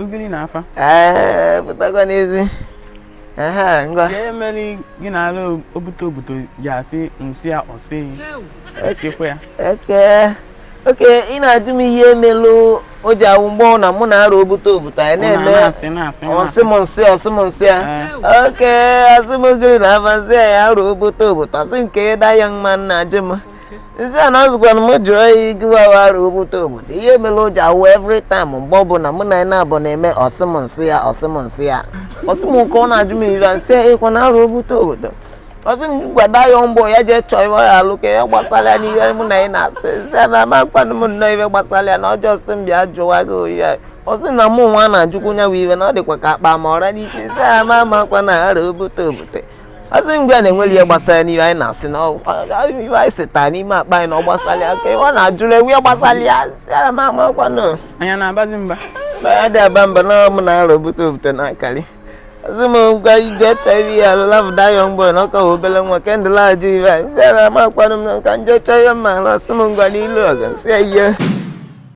Ugili na afa. Ee, pụtakwa n'ezi. Ehe, ngwa. Ka e mere gị na ala obute obuto ji asị nsị ya ọsị esikwa ya. Okay, ị na-ajụ m ihe melụ o ji awụ mgbe ọ na mụ na arụ obute obute anyị na-eme na-asị na-asị ọsị m nsị ọsị m nsị ya. Okay, asị m ugiri na afa nsị ya ya arụ obute obute asị nke that young man na-ajụ m nsị a na ọzụkwana m jụọ ya igwe arụ obute obute ihe mere o ji awụ every time mgbe ọbụla mụ na ya na-abụ na-eme ọsị m nsị ya ọsị m nsị ya ọsị m nke ọ na-ajụ m ibe nsị ya ịkwa na arụ obute obute ọsị m gwada ya mbọ ya jee chọọ iwe ya alụ ka ya gbasara ya n'ihe mụ na ya na-asị nsị ya na amakwanụ m nnọọ ibe gbasara ya na ọjọọ sị m bịa jụwa gị oyi ya ọsị na mụ nwa na-ajụkwu ya bụ iwe na ọ dịkwa ka akpa ma ọra n'isi nsị ya ama amakwa na arụ obute obute ọsị mgbe a na-enwere ihe gbasara n'ihe anyị na-asị na ihe anyị sịta n'ime akpa anyị na ọ gbasara ya ka ọ na-ajụrụ ewu ya gbasara ya sị ya ma amakwanụ. Anya na-abazi mba. Ya dị aba mba na mụ na arụ obute obute na-akarị ọsị m gwa ije chọọ ibe ya alụ love that young boy na ọka obele nwa kendụl ajụ ibe a nsị ya na amakwanụ m na nka nje chọọ ihe mma alụ ọsị m ngwa n'ilu ọzọ nsị ya ihe.